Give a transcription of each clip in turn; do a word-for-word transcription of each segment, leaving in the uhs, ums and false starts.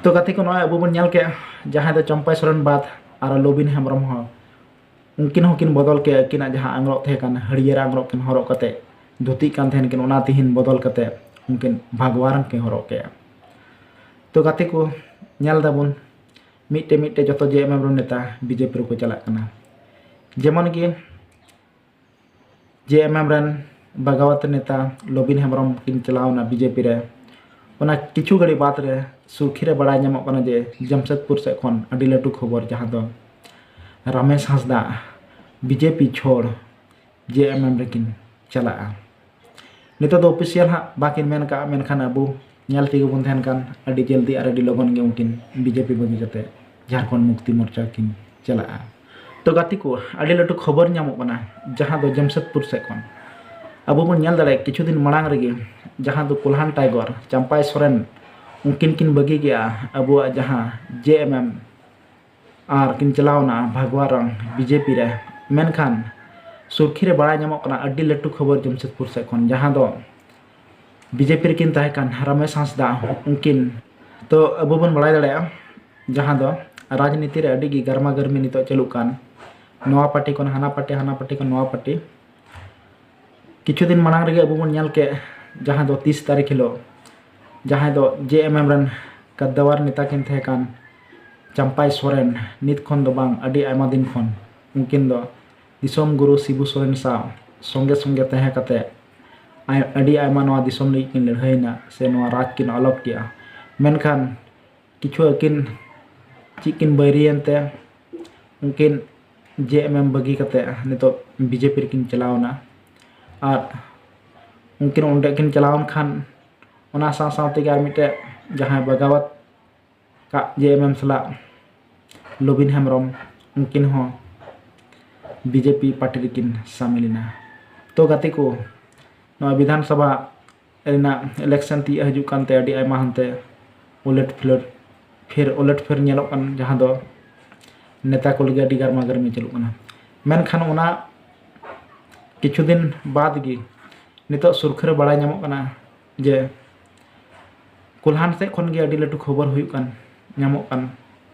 ᱛᱚ ᱜᱟᱛᱮ ᱠᱚ, ᱱᱚᱜᱼᱚᱭ ᱟᱵᱚ ᱵᱚᱱ ᱧᱮᱞ ᱠᱮᱫ, ᱡᱟᱦᱟᱸᱭ ᱫᱚ ᱪᱟᱢᱯᱟᱭ ᱥᱚᱨᱮᱱ ᱵᱟᱫ ᱟᱨ ᱞᱚᱵᱤᱱ ᱦᱮᱢᱵᱨᱚᱢ ᱦᱚᱸ, ᱩᱱᱠᱤᱱ ᱦᱚᱸᱠᱤᱱ ᱵᱚᱫᱚᱞ ᱠᱮᱫ ᱟᱹᱠᱤᱱᱟᱜ ᱡᱟᱦᱟᱸ ᱟᱝᱨᱚᱵ ᱛᱟᱦᱮᱸ ᱠᱟᱱ, ᱦᱟᱹᱨᱭᱟᱹᱲ ᱟᱝᱨᱚᱵ ᱠᱤᱱ ᱦᱚᱨᱚᱜ ᱠᱟᱛᱮ ᱫᱷᱩᱛᱤᱜ ᱠᱟᱱ ᱛᱟᱦᱮᱱ ᱠᱤᱱ, ᱚᱱᱟ ᱛᱤᱦᱤᱧ ᱵᱚᱫᱚᱞ ᱠᱟᱛᱮ ᱩᱱᱠᱤᱱ ᱵᱷᱟᱜᱽᱣᱟᱨ ᱠᱤᱱ ᱦᱚᱨᱚᱜ ᱠᱮᱫᱼᱟ᱾ ᱛᱚ ᱜᱟᱛᱮ ᱠᱚ, ᱧᱮᱞ ᱫᱟᱵᱚᱱ ᱢᱤᱫᱴᱮᱡ ᱢᱤᱫᱴᱮᱡ ᱡᱚᱛᱚ ᱡᱮ ᱮᱢ ᱮᱢ ᱨᱮᱱ ᱱᱮᱛᱟ ᱵᱤᱡᱮᱯᱤ ᱨᱮᱠᱚ ᱪᱟᱞᱟᱜ ᱠᱟᱱᱟ᱾ ᱡᱮᱢᱚᱱ ᱜᱮ ᱡᱮ ᱮᱢ ᱮᱢ ᱨᱮᱱ ᱵᱟᱜᱟᱣᱟᱛ ᱱᱮᱛᱟ ᱞᱚᱵᱤᱱ ᱦᱮᱢᱵᱨᱚᱢ ᱠᱤᱱ ᱪᱟᱞᱟᱣ ᱮᱱᱟ ᱵᱤᱡᱮᱯᱤ ᱨᱮ᱾ ᱚᱱᱟ ᱠᱤᱪᱷᱩ ᱜᱷᱟᱹᱲᱤ ᱵᱟᱫ ᱨᱮ ᱥᱩᱨᱠᱷᱤ ᱨᱮ ᱵᱟᱲᱟᱭ ᱧᱟᱢᱚᱜ ᱠᱟᱱᱟ ᱡᱮ ᱡᱟᱢᱥᱮᱫᱽᱯᱩᱨ ᱥᱮᱫ ᱠᱷᱚᱱ ᱟᱹᱰᱤ ᱞᱟᱹᱴᱩ ᱠᱷᱚᱵᱚᱨ, ᱡᱟᱦᱟᱸ ᱫᱚ ᱨᱟᱢᱮᱥ ᱦᱟᱸᱥᱫᱟ ᱵᱤᱡᱮᱯᱤ ᱪᱷᱚᱲ ᱡᱮ ᱮᱢ ᱮᱢ ᱨᱮᱠᱤᱱ ᱪᱟᱞᱟᱜᱼᱟ᱾ ᱱᱤᱛᱚᱜ ᱫᱚ ᱚᱯᱷᱤᱥᱤᱭᱟᱞ ᱦᱟᱸᱜ ᱵᱟᱹᱠᱤᱱ ᱢᱮᱱ ᱠᱟᱜᱼᱟ, ᱢᱮᱱᱠᱷᱟᱱ ᱟᱵᱚ ᱧᱮᱞ ᱛᱮᱜᱮ ᱵᱚᱱ ᱛᱟᱦᱮᱱ ᱠᱟᱱ, ᱟᱹᱰᱤ ᱡᱚᱞᱫᱤ ᱟᱨ ᱟᱹᱰᱤ ᱞᱚᱜᱚᱱ ᱜᱮ ᱩᱱᱠᱤᱱ ᱵᱤᱡᱮᱯᱤ ᱵᱟᱹᱜᱤ ᱠᱟᱛᱮ ᱡᱷᱟᱲᱠᱷᱚᱸᱰ ᱢᱩᱠᱛᱤ ᱢᱳᱨᱪᱟ ᱠᱤᱱ ᱪᱟᱞᱟᱜᱼᱟ᱾ ᱛᱚ ᱜᱟᱛᱮ ᱠᱚ, ᱟᱹᱰᱤ ᱞᱟᱹᱴᱩ ᱠᱷᱚᱵᱚᱨ ᱧᱟᱢᱚᱜ ᱠᱟᱱᱟ, ᱡᱟᱦᱟᱸ ᱫᱚ ᱡᱟᱢᱥᱮᱫᱽᱯᱩᱨ ᱥᱮᱫ ᱠᱷᱚᱱ ᱟᱵᱚ ᱵᱚᱱ ᱧᱮᱞ ᱫᱟᱲᱮᱭᱟᱜᱼᱟ, ᱠᱤᱪᱷᱩ ᱫᱤᱱ ᱢᱟᱲᱟᱝ ᱨᱮᱜᱮ ᱡᱟᱦᱟᱸ ᱫᱚ ᱠᱩᱞᱦᱟᱱ ᱴᱟᱭᱜᱚᱨ, ᱪᱟᱢᱯᱟᱭ ᱥᱚᱨᱮᱱ, ᱩᱱᱠᱤᱱ ᱠᱤᱱ ᱵᱟᱹᱜᱤ ᱠᱮᱜᱼᱟ ᱟᱵᱚᱣᱟᱜ ᱡᱟᱦᱟᱸ ᱡᱮ ᱮᱢ ᱮᱢ, ᱟᱨ ᱠᱤᱱ ᱪᱟᱞᱟᱣᱱᱟ ᱵᱷᱟᱜᱽᱣᱟᱨᱟᱝ ᱵᱤᱡᱮᱯᱤ ᱨᱮ᱾ ᱢᱮᱱᱠᱷᱟᱱ ᱥᱩᱨᱠᱷᱤ ᱨᱮ ᱵᱟᱲᱟᱭ ᱧᱟᱢᱚᱜ ᱠᱟᱱᱟ ᱟᱹᱰᱤ ᱞᱟᱹᱴᱩ ᱠᱷᱚᱵᱚᱨ ᱡᱟᱢᱥᱮᱫᱽᱯᱩᱨ ᱥᱮᱫ ᱠᱷᱚᱱ, ᱡᱟᱦᱟᱸ ᱫᱚ ᱵᱤᱡᱮᱯᱤ ᱨᱮᱠᱤᱱ ᱛᱟᱦᱮᱸ ᱠᱟᱱ ᱨᱟᱢᱮᱥ ᱦᱟᱸᱥᱫᱟ, ᱩᱱᱠᱤᱱ, ᱛᱚ ᱟᱵᱚ ᱵᱚᱱ ᱵᱟᱲᱟᱭ ᱫᱟᱲᱮᱭᱟᱜᱼᱟ, ᱡᱟᱦᱟᱸ ᱫᱚ ᱨᱟᱡᱽᱱᱤᱛᱤ ᱨᱮ ᱟᱹᱰᱤ ᱜᱮ ᱜᱟᱨᱢᱟ ᱜᱟᱨᱢᱤ ᱱᱤᱛᱚᱜ ᱪᱟᱹᱞᱩᱜ ᱠᱟᱱ, ᱱᱚᱣᱟ ᱯᱟᱨᱴᱤ ᱠᱷᱚᱱ ᱦᱟᱱᱟ ᱯᱟᱨᱴᱤ, ᱦᱟᱱᱟ ᱯᱟᱨᱴᱤ ᱠᱷᱚᱱ ᱱᱚᱣᱟ ᱯᱟᱨᱴᱤ᱾ ᱠᱤᱪᱷᱩ ᱫᱤᱱ ᱢᱟᱲᱟᱝ ᱨᱮᱜᱮ ᱟᱵᱚ ᱵᱚᱱ ᱧᱮᱞ ᱠᱮᱫ, ᱡᱟᱦᱟᱸ ᱫᱚ ᱛᱤᱥ ᱛᱟᱹᱨᱤᱠᱷ ᱦᱤᱞᱳᱜ ᱡᱟᱦᱟᱸᱭ ᱫᱚ ᱡᱮ ᱮᱢ ᱮᱢ ᱨᱮᱱ ᱠᱟᱫᱫᱟᱣᱟᱨ ᱱᱮᱛᱟ ᱠᱤᱱ ᱛᱟᱦᱮᱸ ᱠᱟᱱ ᱪᱟᱢᱯᱟᱭ ᱥᱚᱨᱮᱱ, ᱱᱤᱛ ᱠᱷᱚᱱ ᱫᱚ ᱵᱟᱝ, ᱟᱹᱰᱤ ᱟᱭᱢᱟ ᱫᱤᱱ ᱠᱷᱚᱱ ᱩᱱᱠᱤᱱ ᱫᱚ ᱫᱤᱥᱚᱢ ᱜᱩᱨᱩ ᱥᱤᱵᱩ ᱥᱚᱨᱮᱱ ᱥᱟᱶ ᱥᱚᱸᱜᱮ ᱥᱚᱸᱜᱮ ᱛᱟᱦᱮᱸ ᱠᱟᱛᱮ ᱟᱭ-, ᱟᱹᱰᱤ ᱟᱭᱢᱟ ᱱᱚᱣᱟ ᱫᱤᱥᱚᱢ ᱞᱟᱹᱜᱤᱫ ᱠᱤᱱ ᱞᱟᱹᱲᱦᱟᱹᱭᱮᱱᱟ ᱥᱮ ᱱᱚᱣᱟ ᱨᱟᱡᱽ ᱠᱤᱱ ᱟᱞᱚᱴ ᱠᱮᱜᱼᱟ᱾ ᱢᱮᱱᱠᱷᱟᱱ ᱠᱤᱪᱷᱩ ᱟᱹᱠᱤᱱ ᱪᱮᱫ ᱠᱤᱱ ᱵᱟᱹᱭᱨᱤᱭᱮᱱ ᱛᱮ ᱩᱱᱠᱤᱱ ᱡᱮ ᱮᱢ ᱮᱢ ᱵᱟᱹᱜᱤ ᱠᱟᱛᱮ ᱱᱤᱛᱚᱜ ᱵᱤᱡᱮᱯᱤ ᱨᱮᱠᱤᱱ ᱪᱟᱞᱟᱣ ᱮᱱᱟ᱾ ᱟᱨ ᱩᱱᱠᱤᱱ ᱚᱸᱰᱮ ᱠᱤᱱ ᱪᱟᱞᱟᱣ ᱮᱱ ᱠᱷᱟᱱ, ᱚᱱᱟ ᱥᱟᱶ ᱥᱟᱶ ᱛᱮᱜᱮ ᱟᱨ ᱢᱤᱫᱴᱮᱡ ᱡᱟᱦᱟᱸᱭ ᱵᱟᱜᱟᱣᱟᱛ ᱠᱟᱜ ᱡᱮ ᱮᱢ ᱮᱢ ᱥᱟᱞᱟᱜ ᱞᱚᱵᱤᱱ ᱦᱮᱢᱵᱨᱚᱢ, ᱩᱱᱠᱤᱱ ᱦᱚᱸ ᱵᱤᱡᱮᱯᱤ ᱯᱟᱨᱴᱤ ᱨᱮᱠᱤᱱ ᱥᱟᱢᱤᱞ ᱮᱱᱟ᱾ ᱛᱚ ᱜᱟᱛᱮ ᱠᱚ, ᱱᱚᱣᱟ ᱵᱤᱫᱷᱟᱱ ᱥᱚᱵᱷᱟ ᱨᱮᱱᱟᱜ ᱤᱞᱮᱠᱥᱚᱱ ᱛᱤᱭᱟᱹᱜ ᱦᱤᱡᱩᱜ ᱠᱟᱱᱛᱮ ᱟᱹᱰᱤ ᱟᱭᱢᱟ ᱦᱟᱱᱛᱮ ᱩᱞᱟᱹᱴ ᱯᱷᱩᱞᱟᱹᱴ, ᱯᱷᱤᱨ ᱩᱞᱟᱹᱴ ᱯᱷᱤᱨ ᱧᱮᱞᱚᱜ ᱠᱟᱱᱟ, ᱡᱟᱦᱟᱸ ᱫᱚ ᱱᱮᱛᱟ ᱠᱚ ᱞᱟᱹᱜᱤᱫ ᱟᱹᱰᱤ ᱜᱟᱨᱢᱟ ᱜᱟᱨᱢᱤ ᱪᱟᱹᱞᱩᱜ ᱠᱟᱱᱟ᱾ ᱢᱮᱱᱠᱷᱟᱱ ᱚᱱᱟ ᱠᱤᱪᱷᱩ ᱫᱤᱱ ᱵᱟᱫᱽ ᱜᱮ ᱱᱤᱛᱚᱜ ᱥᱩᱨᱠᱷᱤ ᱨᱮ ᱵᱟᱲᱟᱭ ᱧᱟᱢᱚᱜ ᱠᱟᱱᱟ ᱡᱮ ᱠᱚᱞᱦᱟᱱ ᱥᱮᱫ ᱠᱷᱚᱱ ᱜᱮ ᱟᱹᱰᱤ ᱞᱟᱹᱴᱩ ᱠᱷᱚᱵᱚᱨ ᱦᱩᱭᱩᱜ ᱠᱟᱱ, ᱧᱟᱢᱚᱜ ᱠᱟᱱ,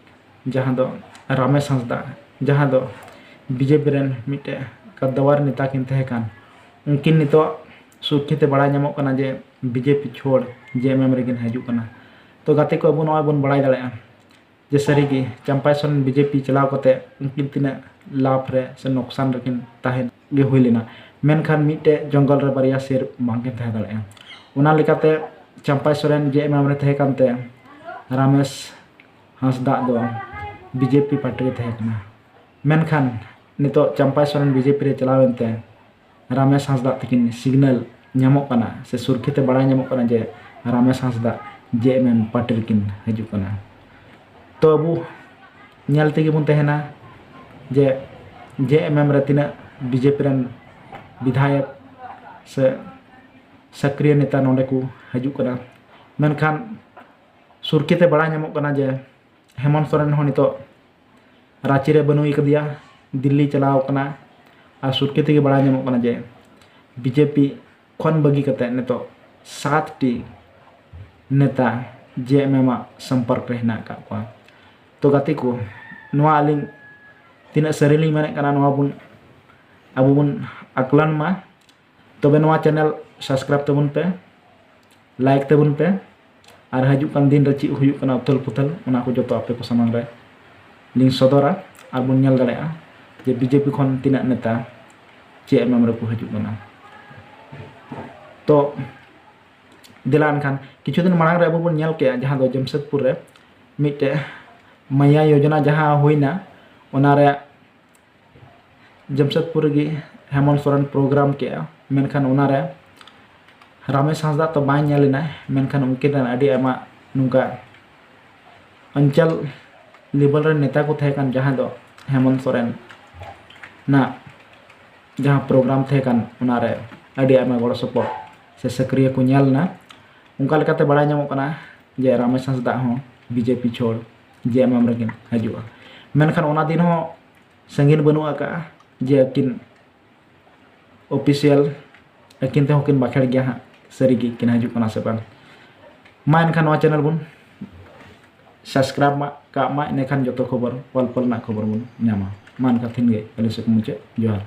ᱡᱟᱦᱟᱸ ᱫᱚ ᱨᱟᱢᱮᱥ ᱦᱟᱸᱥᱫᱟ, ᱡᱟᱦᱟᱸ ᱫᱚ ᱵᱤᱡᱮᱯᱤ ᱨᱮᱱ ᱢᱤᱫᱴᱮᱡ ᱠᱟᱫᱫᱟᱣᱟᱨ ᱱᱮᱛᱟ ᱠᱤᱱ ᱛᱟᱦᱮᱸ ᱠᱟᱱ, ᱩᱱᱠᱤᱱ ᱱᱤᱛᱚᱜ ᱥᱩᱨᱠᱷᱤ ᱛᱮ ᱵᱟᱲᱟᱭ ᱧᱟᱢᱚᱜ ᱠᱟᱱᱟ ᱡᱮ ᱵᱤᱡᱮᱯᱤ ᱪᱷᱳᱲ ᱡᱮ ᱮᱢ ᱮᱢ ᱨᱮᱠᱤᱱ ᱦᱤᱡᱩᱜ ᱠᱟᱱᱟ᱾ ᱛᱚ ᱜᱟᱛᱮ ᱠᱚ, ᱟᱵᱚ ᱱᱚᱜᱼᱚᱭ ᱵᱚᱱ ᱵᱟᱲᱟᱭ ᱫᱟᱲᱮᱭᱟᱜᱼᱟ ᱡᱮ ᱥᱟᱹᱨᱤᱜᱮ ᱪᱟᱢᱯᱟᱭ ᱥᱚᱨᱮᱱ ᱵᱤᱡᱮᱯᱤ ᱪᱟᱞᱟᱣ ᱠᱟᱛᱮ ᱩᱱᱠᱤᱱ ᱛᱤᱱᱟᱹᱜ ᱞᱟᱵᱷ ᱨᱮ ᱥᱮ ᱱᱚᱠᱥᱟᱱ ᱨᱮᱠᱤᱱ ᱛᱟᱦᱮᱸ ᱜᱮ ᱦᱩᱭ ᱞᱮᱱᱟ, ᱢᱮᱱᱠᱷᱟᱱ ᱢᱤᱫᱴᱮᱡ ᱡᱚᱝᱜᱚᱞ ᱨᱮ ᱵᱟᱨᱭᱟ ᱥᱮᱨ ᱵᱟᱝᱠᱤᱱ ᱛᱟᱦᱮᱸ ᱫᱟᱲᱮᱭᱟᱜᱼᱟ᱾ ᱚᱱᱟ ᱞᱮᱠᱟᱛᱮ ᱪᱟᱢᱯᱟᱭ ᱥᱚᱨᱮᱱ ᱡᱮ ᱮᱢ ᱮᱢ ᱨᱮ ᱛᱟᱦᱮᱸ ᱠᱟᱱᱛᱮ ᱨᱟᱢᱮᱥ ᱦᱟᱸᱥᱫᱟ ᱫᱚ ᱵᱤᱡᱮᱯᱤ ᱯᱟᱨᱴᱤ ᱨᱮ ᱛᱟᱦᱮᱸ ᱠᱟᱱᱟ᱾ ᱢᱮᱱᱠᱷᱟᱱ ᱱᱤᱛᱚᱜ ᱪᱟᱢᱯᱟᱭ ᱥᱚᱨᱮᱱ ᱵᱤᱡᱮᱯᱤ ᱨᱮ ᱪᱟᱞᱟᱣ ᱮᱱᱛᱮ ᱨᱟᱢᱮᱥ ᱦᱟᱸᱥᱫᱟ ᱛᱟᱹᱠᱤᱱ ᱥᱤᱜᱽᱱᱟᱞ ᱧᱟᱢᱚᱜ ᱠᱟᱱᱟ ᱥᱮ ᱥᱩᱨᱠᱷᱤ ᱛᱮ ᱵᱟᱲᱟᱭ ᱧᱟᱢᱚᱜ ᱠᱟᱱᱟ ᱡᱮ ᱨᱟᱢᱮᱥ ᱦᱟᱸᱥᱫᱟ ᱡᱮ ᱮᱢ ᱮᱢ ᱯᱟᱨᱴᱤ ᱨᱮᱠᱤᱱ ᱦᱤᱡᱩᱜ ᱠᱟᱱᱟ᱾ ᱛᱚ ᱟᱵᱚ ᱧᱮᱞ ᱛᱮᱜᱮ ᱵᱚᱱ ᱛᱟᱦᱮᱱᱟ ᱡᱮ ᱡᱮ ᱮᱢ ᱮᱢ ᱨᱮ ᱛᱤᱱᱟᱹᱜ ᱵᱤᱡᱮᱯᱤ ᱨᱮᱱ ᱵᱤᱫᱷᱟᱭᱚᱠ ᱥᱮ ᱥᱚᱠᱨᱤᱭᱚ ᱱᱮᱛᱟ ᱱᱚᱰᱮ ᱠᱚ ᱦᱤᱡᱩᱜ ᱠᱟᱱᱟ᱾ ᱢᱮᱱᱠᱷᱟᱱ ᱥᱩᱨᱠᱷᱤ ᱛᱮ ᱵᱟᱲᱟᱭ ᱧᱟᱢᱚᱜ ᱠᱟᱱᱟ ᱡᱮ ᱦᱮᱢᱚᱱᱛ ᱥᱚᱨᱮᱱ ᱦᱚᱸ ᱱᱤᱛᱚᱜ ᱨᱟᱸᱪᱤ ᱨᱮ ᱵᱟᱹᱱᱩᱭ ᱠᱟᱫᱮᱭᱟ, ᱫᱤᱞᱞᱤ ᱪᱟᱞᱟᱣ ᱠᱟᱱᱟ᱾ ᱟᱨ ᱥᱩᱨᱠᱷᱤ ᱛᱮᱜᱮ ᱵᱟᱲᱟᱭ ᱧᱟᱢᱚᱜ ᱠᱟᱱᱟ ᱡᱮ ᱵᱤᱡᱮᱯᱤ ᱠᱷᱚᱱ ᱵᱟᱹᱜᱤ ᱠᱟᱛᱮ ᱱᱤᱛᱚᱜ ᱥᱟᱛ ᱴᱤ ᱱᱮᱛᱟ ᱡᱮ ᱮᱢ ᱮᱢ ᱟᱜ ᱥᱚᱢᱯᱚᱨᱠ ᱨᱮ ᱦᱮᱱᱟᱜ ᱟᱠᱟᱫ ᱠᱚᱣᱟ᱾ ᱛᱚ ᱜᱟᱛᱮ ᱠᱚ, ᱱᱚᱣᱟ ᱟᱹᱞᱤᱧ ᱛᱤᱱᱟᱹᱜ ᱥᱟᱹᱨᱤ ᱞᱤᱧ ᱢᱮᱱᱮᱫ ᱠᱟᱱᱟ, ᱱᱚᱣᱟ ᱵᱚᱱ ᱟᱵᱚ ᱵᱚᱱ ᱟᱠᱞᱟᱱ ᱢᱟ᱾ ᱛᱚᱵᱮ ᱱᱚᱣᱟ ᱪᱮᱱᱮᱞ ᱥᱟᱵᱥᱠᱨᱟᱭᱤᱵ ᱛᱟᱵᱚᱱ ᱯᱮ, ᱞᱟᱭᱤᱠ ᱛᱟᱵᱚᱱ ᱯᱮ, ᱟᱨ ᱦᱤᱡᱩᱜ ᱠᱟᱱ ᱫᱤᱱ ᱨᱮ ᱪᱮᱫ ᱦᱩᱭᱩᱜ ᱠᱟᱱᱟ ᱩᱛᱷᱟᱹᱞ ᱯᱩᱛᱷᱟᱹᱞ, ᱚᱱᱟ ᱠᱚ ᱡᱚᱛᱚ ᱟᱯᱮ ᱠᱚ ᱥᱟᱢᱟᱝ ᱨᱮ ᱞᱤᱧ ᱥᱚᱫᱚᱨᱟ᱾ ᱟᱨ ᱵᱚᱱ ᱧᱮᱞ ᱫᱟᱲᱮᱭᱟᱜᱼᱟ ᱡᱮ ᱵᱤᱡᱮᱯᱤ ᱠᱷᱚᱱ ᱛᱤᱱᱟᱹᱜ ᱱᱮᱛᱟ ᱪᱮ ᱮᱢ ᱮᱢ ᱨᱮᱠᱚ ᱦᱤᱡᱩᱜ ᱠᱟᱱᱟ᱾ ᱛᱚ ᱫᱮᱞᱟ ᱮᱱᱠᱷᱟᱱ, ᱠᱤᱪᱷᱩ ᱫᱤᱱ ᱢᱟᱲᱟᱝ ᱨᱮ ᱟᱵᱚ ᱵᱚᱱ ᱧᱮᱞ ᱠᱮᱜᱼᱟ, ᱡᱟᱦᱟᱸ ᱫᱚ ᱡᱟᱢᱥᱮᱫᱽᱯᱩᱨ ᱨᱮ ᱢᱤᱫᱴᱮᱡ ᱢᱟᱭᱟ ᱭᱳᱡᱚᱱᱟ ᱡᱟᱦᱟᱸ ᱦᱩᱭᱱᱟ, ᱚᱱᱟ ᱨᱮ ᱡᱟᱢᱥᱮᱫᱽᱯᱩᱨ ᱨᱮᱜᱮ ᱦᱮᱢᱚᱱᱛ ᱥᱚᱨᱮᱱ ᱯᱨᱳᱜᱨᱟᱢ ᱠᱮᱜᱼᱟ, ᱢᱮᱱᱠᱷᱟᱱ ᱚᱱᱟᱨᱮ ᱨᱟᱢᱮᱥ ᱦᱟᱸᱥᱫᱟ ᱛᱚ ᱵᱟᱭ ᱧᱮᱞ ᱞᱮᱱᱟ, ᱢᱮᱱᱠᱷᱟᱱ ᱩᱱᱠᱤᱱ ᱨᱮᱱ ᱟᱹᱰᱤ ᱟᱭᱢᱟ ᱱᱚᱝᱠᱟ ᱚᱧᱪᱚᱞ ᱞᱮᱵᱮᱞ ᱨᱮᱱ ᱱᱮᱛᱟ ᱠᱚ ᱛᱟᱦᱮᱸ ᱠᱟᱱ, ᱡᱟᱦᱟᱸ ᱫᱚ ᱦᱮᱢᱚᱱᱛ ᱥᱚᱨᱮᱱ ᱱᱟᱜ ᱡᱟᱦᱟᱸ ᱯᱨᱳᱜᱨᱟᱢ ᱛᱟᱦᱮᱸ ᱠᱟᱱ, ᱚᱱᱟᱨᱮ ᱟᱹᱰᱤ ᱟᱭᱢᱟ ᱜᱚᱲᱚ ᱥᱚᱯᱚᱦᱚᱫ ᱥᱮ ᱥᱟᱹᱠᱨᱤᱭᱟᱹ ᱠᱚ ᱧᱮᱞ ᱮᱱᱟ᱾ ᱚᱱᱠᱟ ᱞᱮᱠᱟᱛᱮ ᱵᱟᱲᱟᱭ ᱧᱟᱢᱚᱜ ᱠᱟᱱᱟ ᱡᱮ ᱨᱟᱢᱮᱥ ᱦᱟᱸᱥᱫᱟ ᱦᱚᱸ ᱵᱤᱡᱮᱯᱤ ᱪᱷᱳᱲ ᱡᱮ ᱮᱢ ᱮᱢ ᱨᱮᱠᱤᱱ ᱦᱤᱡᱩᱜᱼᱟ᱾ ᱢᱮᱱᱠᱷᱟᱱ ᱚᱱᱟ ᱫᱤᱱ ᱦᱚᱸ ᱥᱟᱺᱜᱤᱧ ᱵᱟᱹᱱᱩᱜ ᱟᱠᱟᱫᱼᱟ ᱡᱮ ᱟᱹᱠᱤᱱ ᱚᱯᱷᱤᱥᱤᱭᱟᱞ ᱟᱹᱠᱤᱱ ᱛᱮᱦᱚᱸ ᱠᱤᱱ ᱵᱟᱠᱷᱮᱲ ᱜᱮᱭᱟ ᱦᱟᱸᱜ, ᱥᱟᱹᱨᱤ ᱜᱮ ᱠᱤᱱ ᱦᱤᱡᱩᱜ ᱠᱟᱱᱟ ᱥᱮ ᱵᱟᱝ᱾ ᱢᱟ ᱮᱱᱠᱷᱟᱱ ᱱᱚᱣᱟ ᱪᱮᱱᱮᱞ ᱵᱚᱱ ᱥᱟᱵᱥᱠᱨᱟᱭᱤᱵᱽ ᱢᱟ, ᱠᱟᱜ ᱢᱟ, ᱤᱱᱟᱹᱠᱷᱟᱱ ᱡᱚᱛᱚ ᱠᱷᱚᱵᱚᱨ, ᱯᱚᱞ ᱯᱚᱞ ᱨᱮᱱᱟᱜ ᱠᱷᱚᱵᱚᱨ ᱵᱚᱱ ᱧᱟᱢᱟ᱾ ᱢᱟ ᱮᱱᱠᱷᱟᱱ ᱛᱤᱦᱤᱧ ᱜᱮ ᱟᱹᱞᱤᱧ ᱥᱮᱫ ᱠᱷᱚᱱ ᱢᱩᱪᱟᱹᱫ᱾ ᱡᱚᱦᱟᱨ᱾